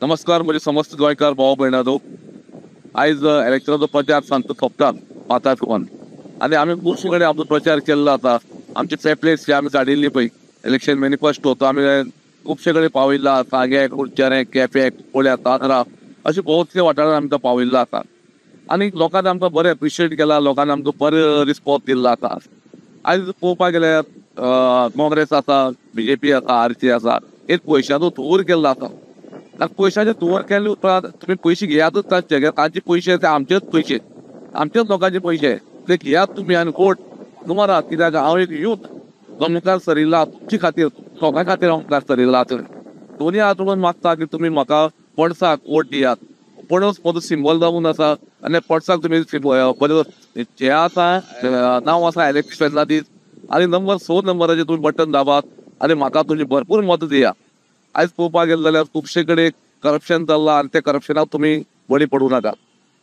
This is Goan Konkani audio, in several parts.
नमस्कार म्हजे समस्त गोंयकार भाव भयणांनो, आयज इलेक्शनाचो प्रचार सांगता सोंपता 5 कोन आनी आमी खुबशे कडेन आमचो प्रचार केल्लो आसा. आमचे पॅम्पलेट्स जे आमी काडिल्ली पळय इलेक्शन मॅनिफेस्टो तो आमी खुबशे कडेन पावयल्लो आसा. सांगें, कुडचरें, केपें, कुळ्या, तांदरा अशे बहुतशे वाठारांत आमकां पावयल्लो आसा आनी लोकांनी आमकां बरें एप्रिशिएट केला, लोकांनी आमकां बरें रिस्पॉन्स दिल्लो आसा. आयज पळोवपाक गेल्यार काँग्रेस आसा, बीजेपी आसा, आरसी आसा, एक पयशांचो धुंवर केल्लो आसा. पयशांचे धुंवर केले उपरांत तुमी पयशे घेयातच तांचे, तांचे पयशे ते आमचेच पयशे, आमचेच लोकांचे पयशे ते घेयात तुमी आनी वोट सुमारात. कित्याक हांव एक यूथ जो मुखार सरिल्ला तुमचे खातीर, लोकां खातीर हांव मुखार सरिल्ला. दोनी हात जोडून मागता की तुमी म्हाका पणसाक वोट दियात. पणस म्हजो सिंबल जावन आसा आनी पणसाक तुमी बरें हें आसा, नांव आसा एलेक्स फेर्नांदीस आनी नंबर 6 नंबराचेर तुमी बटन दाबात आनी म्हाका तुमची भरपूर मतां दिया. आयज पळोवपाक गेले जाल्यार खुबशे कडेन करप्शन चल्लां आनी त्या करप्शनाक तुमी बळी पडूं नाकात.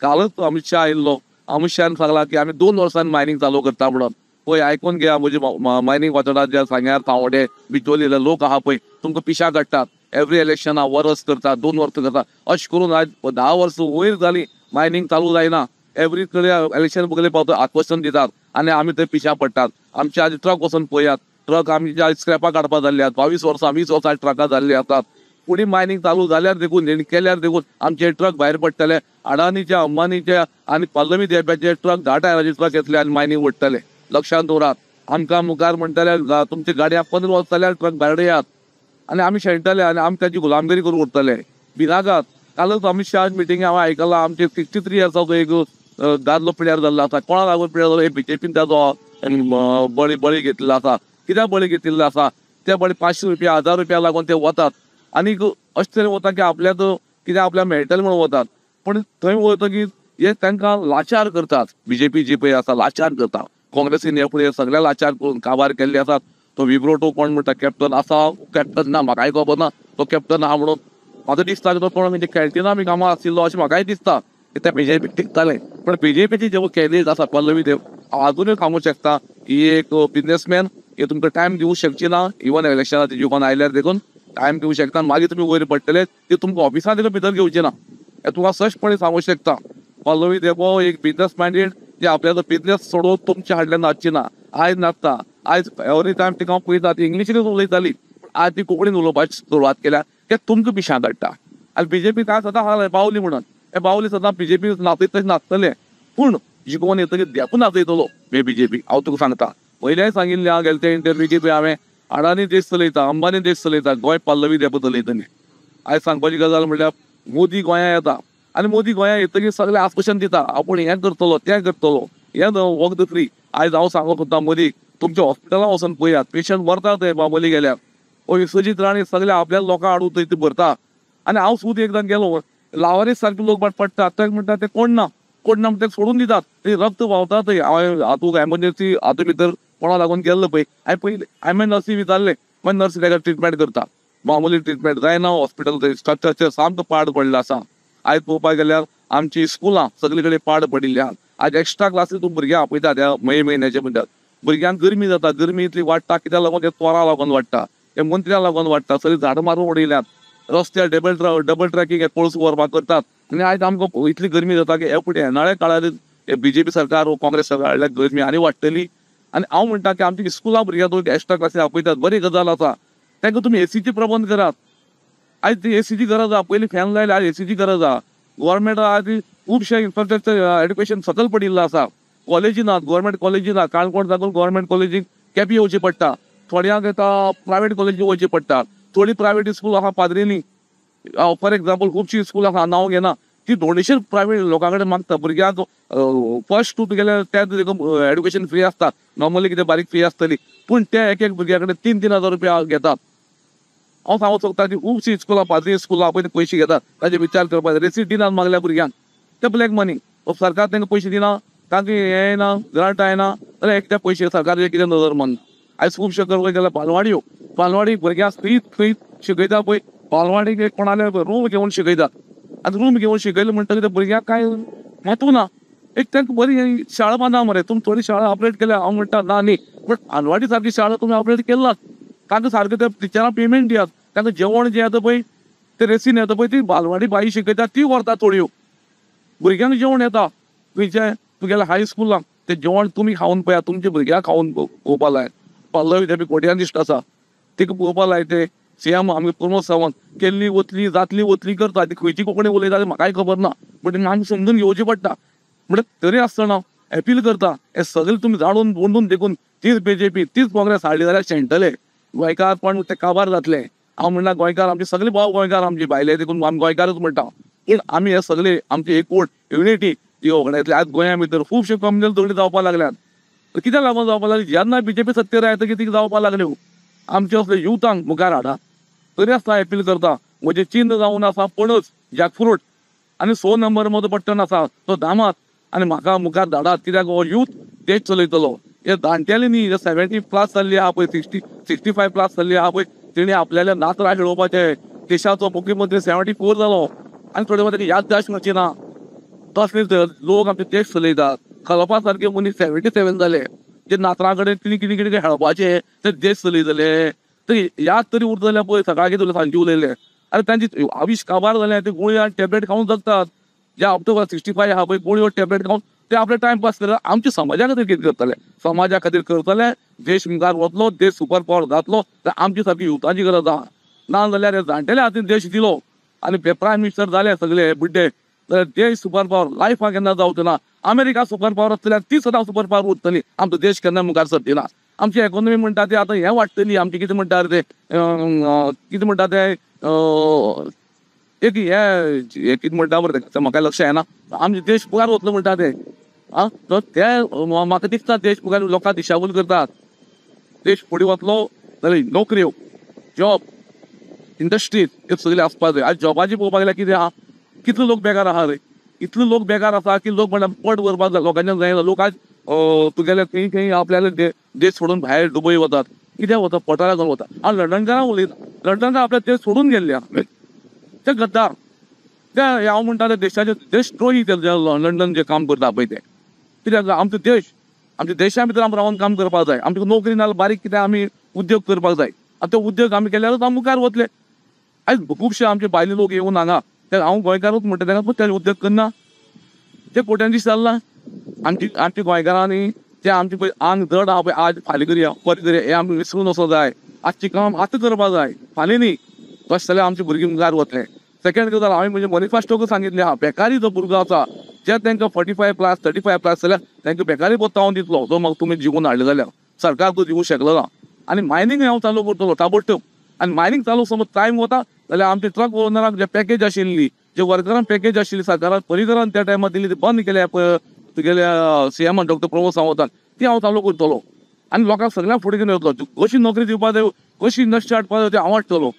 कालच अमीत शाह आयिल्लो, अमीत शहान सांगलां की आमी 2 वर्सांनी मायनींग चालू करता म्हणून. पळय आयकून घेया म्हजे मायनींग वाठारांत जे सांग्यार, फावडे, बिचोली लोक आहा पळय, तुमकां पिशा काडटात. एवरी इलेक्शना वरस करता, 2 वर्सां करता, अशें करून आयज 10 वर्सां वयर जाली मायनींग चालू जायना. एवरी कडेन इलेक्शन बगले पावता आश्वासन दितात आनी आमी थंय पिशा पडटात. आमचे आज ट्रक वचून पळयात, ट्रक आमचे आज स्क्रॅपां काडपा जाल्ले आसात. 22 वर्सां 20 वर्सां ट्रकां जाल्ली आसात. फुडें मायनींग चालू जाल्यार देखून, हेणी केल्यार देखून आमचे ट्रक भायर पडटले. अडानीच्या, अंबानीच्या आनी पल्लवी देब्याचे ट्रक 10 टायराचे ट्रक येतले आनी मायनींग ओडटले. लक्षांत दवरात. आमकां मुखार म्हणटले तुमची गाडयां 15 वर्सां जाल्यार ट्रक भायर येयात आनी आमी शेणटले आनी आमी ताची गुलामगिरी करून उरतले. भिनाकात. कालच अमीत शहा मिटींग हांवें आयकलां, आमचे 63 इयर्साचो एक दादलो पिड्यार जाल्लो आसा. कोणा लागून पिड्यार जालो? बीजेपीन ताचो बळी बळी घेतिल्लो आसा. कित्याक बळी घेतिल्लो आसा? त्या बळी 500 रुपया, 1000 रुपया लागून ते वतात आनी अशें तरेन वता की आपल्याक कितें आपल्याक मेळटलें म्हणून वतात. पूण थंय वतकीर हे तांकां लाचार करतात. बीजेपी जी पळय आसा लाचार करता. काँग्रेसीन हे पळय सगळ्या लाचार करून काबार केल्ले आसात. तो विब्रोटो कोण म्हणटा कॅप्टन आसा, कॅप्टन ना म्हाकाय खबर ना तो कॅप्टन आहा म्हणून. म्हाका दिसता की तो कोण म्हणजे कॅन्टिना बी कामां आशिल्लो अशें म्हाकाय दिसता. ते बीजेपीक टिकताले. पण बीजेपीची जे कॅन्डिडेट आसा पल्लवी देव, हांव आजुनूय सांगूंक शकता ही एक बिजनेसमॅन, हे तुमकां टायम दिवंक शकची ना. इवन इलेक्शनाक जिखून आयल्यार देखून टायम दिवंक शकता. मागीर तुमी वयर पडटले ते तुमकां ऑफिसांत देखून भितर घेवचे ना. हें तुमकां स्पश्टपणे सांगूंक शकता. पल्लवी देव हो एक बिजनेस मायंडेड, जे आपल्याचो बिजनेस सोडून तुमच्या हाडल्यान नाचची ना. आयज नाचता, आयज एवरी टायम तिका हांव पळयता ती इंग्लिशीनूच उलयताली, आयज ती कोंकणीन उलोवपाक सुरवात केल्या. ते तुमकां पिशां काडटा. आनी बीजेपी काय सदां हांगा बावली म्हणून, हे बावली सदां बीजेपी नाचयत तशें नाचतले, पूण जिखोवन येतकीर देकून नाचयतलो हे बीजेपी. हांव तुका सांगता, पयलेंय सांगिल्लें हांव गेले ते इंटरव्यू की हांवें अडानी देश चलयता, अंबानी देश चलयता, गोंय पल्लवी देपो चलयतली. आयज सांगपाची गजाल म्हणल्यार मोदी गोंया येता आनी मोदी गोंया येतकीर सगळें आश्वासन दिता, आपूण हें करतलो तें करतलो, हें वखद फ्री. आयज हांव सांगूंक सोदता मोदीक, तुमच्या हॉस्पिटलां वचून पळयात, पेशंट मरता थंय बाबोली गेल्यार. विश्वजीत राणे सगळे आपल्या लोकांक हाडून थंय भरता. आनी हांव सुद्दां एकदां गेलो, लावारीस सारके लोक पडटा थंय, म्हणटा ते कोण ना कोण ना म्हणटा सोडून दितात. ते रक्त व्हांवता थंय. हांवें हातूंत एमर्जन्सी हातूंत भितर कोणा लागून गेल्लो पळय, हांवें पयलें, हांवें नर्सी विचारलें, मागीर नर्सी ताका ट्रिटमेंट करता. मामुली ट्रिटमेंट जायना, हॉस्पिटल थंय स्ट्रक्चर सामको पाड पडलो आसा. आयज पळोवपाक गेल्यार आमची स्कुलां सगळे कडेन पाड पडिल्ली आहा. आयज एक्स्ट्रा क्लासी तूं भुरग्यांक आपयता त्या मे म्हयन्याचे म्हणटात. भुरग्यांक गरमी जाता, गरमी इतली वाडटा कित्याक लागून? ते तोरा लागून वाडटा, ते मंत्र्या लागून वाडटा. सगळीं झाडां मारून उडयल्यात, रस्त्यार डबल ट्रॅकींग पळस व्हरपाक करतात. आनी आयज आमकां इतली गरमी जाता की हे फुडें येणाऱ्या काळार बीजेपी सरकार वो काँग्रेस सरकार हाडल्यार गरमी आनी वाडटली. आनी हांव म्हणटा की आमची स्कुलां भुरग्यांक एक्स्ट्रा क्लासी आपयतात, बरी गजाल आसा. तांकां तुमी एसीची प्रबंध करात. आयज ती एसीची गरज आहा. पयलीं फॅन लायले, आयज एसीची गरज आहा. गोवोरमेंट आयज खुबशे इन्फ्रास्ट्रक्चर एड्युकेशन सकयल पडिल्लो आसा. कॉलेजी नात, गोवोरमेंट कॉलेजी नात. काणकोण साकून गोवोरमेंट कॉलेजीक केपी येवची पडटा, थोड्यांक आतां प्रायवेट कॉलेजी वयची पडटा. थोडी प्रायवेट स्कूल आहा पाद्रीनी, फॉर एग्जाम्पल खुबशीं स्कूल आहा, नांव घेना, ती डोनेशन प्रायवेट लोकां कडेन मागता. भुरग्यांक फर्स्ट टू गेल्यार त्या एड्युकेशन फ्री आसता, नॉर्मली कितें बारीक फी आसतली, पूण ते एक एक भुरग्या कडेन 3-3 हजार रुपया घेतात. हांव सांगूंक सोदता की खुबशीं स्कुलां पाद्री स्कुलां पळय पयशे घेतात, ताजे विचार करपाक जाय. रेसीट दिनात मागल्या भुरग्यांक, ते ब्लॅक मनी. सरकार तांकां पयशे दिना, तांकां हें येना, ग्रांट येना, जाल्यार एक ते पयशे सरकाराचेर कितें नदर मारना. आयज खुबशे करपाक गेल्यार बालवाडयो, बालवाडी भुरग्यांक खंय खंय शिकयता पळय. बालवाडीक कोणाले रूम घेवन शिकयतात आनी रूम घेवन शिकयलें म्हणटकीर त्या भुरग्यांक कांय म्हत्व ना. एक तांकां बरी शाळा बांदा मरे, तुमी थोडी शाळा ऑपरेट केल्या, हांव म्हणटा ना न्ही, बट बालवाडी सारकी शाळा तुमी ऑपरेट केलात, तांकां सारकें त्या टिचरांक पेमेंट दियात, तांकां जेवण जें येता पळय ते रेसीन येता पळय ती बालवाडी बाई शिकयता ती व्हरता थोड्यो भुरग्यांक जेवण येता खंयचे तुगेल्या हायस्कुलाक ते जेवण तुमी खावन पळया तुमच्या भुरग्यांक खावन पळोवपा लाय. पल्लवी देवी कोट्यान दिश्ट आसा तिका पळोवपा लाय. ते सीएम आमी प्रमोद सावंत केल्ली वतली जातली वतली करता ती खंयची कोंकणी उलयता ती म्हाकाय खबर ना बट आमी समजून घेवची पडटा. म्हणल्यार तरी आसतना अपील करता हे सगळे तुमी जाणून बोंडून देखून तीच बीजेपी तीच काँग्रेस हाडली जाल्यार शेणटले गोंयकार पण ते काबार जातले. हांव म्हणटा गोंयकार आमचे सगळे भाव गोंयकार आमची भायले देखून आमी गोंयकारच म्हणटा पूण आमी हे सगळे आमची एकवट युनिटी ती वगडायतली. आज गोंया भितर खुबशे कम्युनल झगडी जावपाक लागल्यात. कित्याक लागून जावपाक लागली जेन्ना बीजेपी सत्तेर आयता की ती जावपाक लागल्यो. आमचे असले युथांक मुखार हाडा. तरी आसतना अपील करता म्हजें चिन्न जावन आसा पणस जॅकफ्रूट आनी 6 नंबर म्हजो बटन आसा तो दामात आनी म्हाका मुखार धाडात कित्याक हो यूथ देश चलयतलो. हे जाणटेले न्ही 70 प्लस जाल्ली आहा पळय 65 प्लस जाल्ली आहा पळय तेणी आपल्याला नातरां खेळोवपाचे. देशाचो मुख्यमंत्री 74 जालो आनी थोडे मात याददाश्त मेळची ना. तसले लोक आमचे देश चलयतात. खलपा सारके मनीस 77 जाले जे नातरां कडेन कितें कितें कितें खेळपाचे ते देश चलयतले. तर याद तरी उरता जाल्यार पळय सकाळी तुला सांजचे उलयले आरे तांची आविश काबार जाले ते गुळयो आनी टॅबलेट खावन जगतात. जे अप टू 65 आहा पळय गुळयो टॅबलेट खावन ते आपले टायमपास करतात. आमच्या समाजा खातीर कितें करतले समाजा खातीर करतले देश मुखार वतलो देश सुपर पावर जातलो तर आमची सारकी युथाची गरज आहा. ना जाल्यार हे जाणटेल्या हातीन देश दिलो आनी प्रायम मिनिस्टर जाले सगळे बुड्डे जाल्यार देश सुपर पावर लायफाक केन्ना जावचो ना. अमेरिका सुपर पावर आसतली ती सदां सुपर पावर उरतली. आमचो देश केन्ना मुखार सरची ना. आमची इकॉनॉमी म्हणटा ती आतां हें वाडटली आमची कितें म्हणटा ते कितें म्हणटा ते एक हे कितें म्हणटा बरें तें म्हाका लक्ष येना. आमचे देश मुखार वतलो म्हणटा ते आं तर ते म्हाका दिसता देश मुखार लोकांक दिशाभूल करतात. देश फुडें वतलो जाल्यार नोकऱ्यो जॉब इंडस्ट्रीज हे सगळे आसपाक जाय. आज जॉबाची पळोवपाक गेल्यार कितें आहा कितले लोक बेकार आहा रे इतले लोक बेकार आसा की लोक म्हणटा पोट भरपाक जाय लोकांच्या जायना. लोक आज तुगेले खंय खंय आपल्याला देश सोडून भायर दुबय वतात कित्याक वता पोटा लागून वता. हांव लंडनकारां उलयता लंडनकार आपल्या देश सोडून गेल्ले आहा ते गद्दार ते हांव म्हणटा ते देशाचे देशद्रोही ते लंडन जे काम करता पळय ते कित्याक आमचो देश आमच्या देशा भितर आमी रावन काम करपाक जाय. आमकां नोकरी ना बारीक कितें आमी उद्योग करपाक जाय आनी ते उद्योग आमी केल्यारूच आमी मुखार वतले. आयज खुबशे आमचे भायले लोक येवन हांगा ते हांव गोंयकारूच म्हणटा ताका ते उद्योग करना ते कोट्यांनी चल्लां. आमची आमच्या गोंयकारांनी ते आमचे पळय आंग जड आहा पळय आज फाल्यां करया परत करया हें आमी विसरून वचोंक जाय. आजचें काम आतां करपाक जाय फाल्यां न्ही. तशें जाल्यार आमचे भुरगीं मुखार वतले. सेकंड गजाल हांवें म्हजे मॅनिफेस्टोक सांगिल्लें आहा बेकारी जो भुरगो आसा जे तांकां 45 प्लस 35 प्लस जाल्यार तांकां बेकारी भत्तो हांव दितलो जो म्हाका तुमी जिवून हाडले जाल्यार सरकार तो दिवंक शकलो ना. आनी मायनींग हांव चालू करतलो ताबडतोब. आनी मायनींग चालू समज टायम वता जाल्यार आमचे ट्रक ओनराक जे पॅकेज आशिल्ली जे वर्करांक पॅकेज आशिल्ली सरकारान परिकरान त्या टायमार दिली ती बंद केल्या तुगेल्या सीएमान डॉक्टर प्रमोद सावंतान ती हांव चालू करतलो. आनी लोकांक सगळ्यांक फुडें घेवन येतलो कशी नोकरी दिवपाक जाय कशी इंडस्ट्री हाडपाक जाय ते हांव हाडटलो.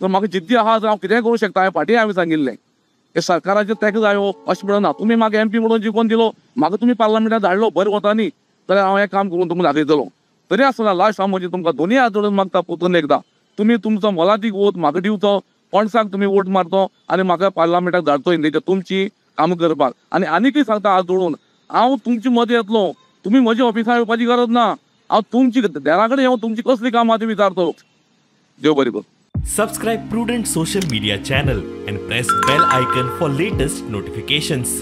तर म्हाका जिद्दी आहा हांव कितेंय करूंक शकता. हांवें फाटीं हांवें सांगिल्लें हे सरकाराचेर ताका जायो अशें म्हणना. तुमी म्हाका एमपी म्हणून जिखून दिलो म्हाका तुमी पार्लमेंटात धाडलो बरें वता न्ही जाल्यार हांव हें काम करून तुमकां दाखयतलो. तरी आसतना लास्ट हांव म्हजें तुमकां दोनूय हात जोडून मागता परतून एकदां तुमी तुमचो मोलादीक वोट म्हाका दिवचो पणसाक तुमी वोट मारतो आनी म्हाका पार्लमेंटाक धाडचो इंडियेच्या तुमची कामां करपाक. आनी आनीकय सांगता हात जोडून हांव तुमचे मदें येतलो तुमी म्हज्या ऑफिसार येवपाची गरज ना. हांव तुमची देरा कडेन येवन तुमची कसली कामां ती विचारतलो. देव बरें करूं. Subscribe Prudent Social Media channel and press bell icon for latest notifications.